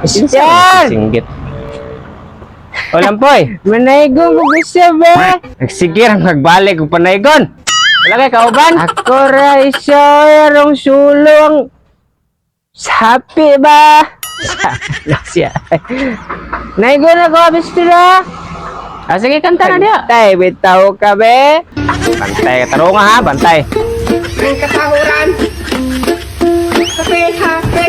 Sir! Singgit. O Lampoy, Manaygon ko gusto be. nagsigir ang magbalik og panaygon. Wala kay kauban? Ako ra iso rong sulong. Sapi ba? Na siya. Naigon ako, Mr. Ah, sige, kanta na diha. Tay, bitaw ka be. Bantay, tarunga ha, bantay. Ang katahuran. Happy, happy.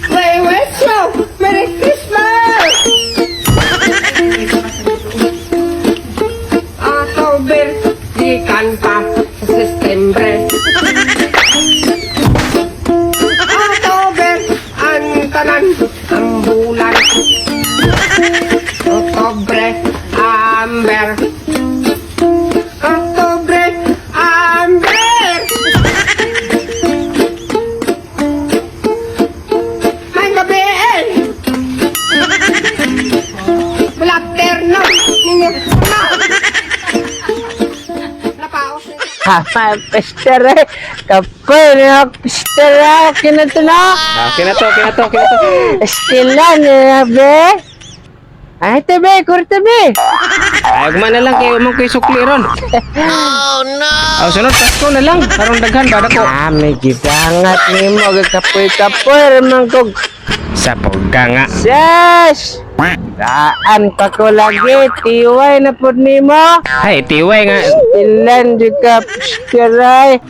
May wish you Merry Christmas! October, gikan pa sa September. October, ang tanan, ang bulan. October, amber. October, amber. May gabi eh. Wala terno. Ninyo. Na. Napaos. Ha, Mr. eh. Kapoy na, Mr. Kinato na. Ah, kinato, kinato, kinato. Estila na be. Ay, tabi, kurta be. Ay, ugma na lang kay mo kay sukli ron. Oh no. Ah, sunod Pasko na lang aron daghan ba dako. Ah, may gidangat ni mo, kapoy-kapoy, ramang kog. Sa pugga nga. Yes! Daan pa ko lagi, tiway na po nimo. Ay, tiway nga. Ilan di ka, Mr.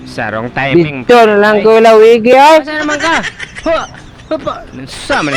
Sa wrong timing. Dito na lang ko lawigi ay. Asa naman ka? Ho, hopa. Sa man.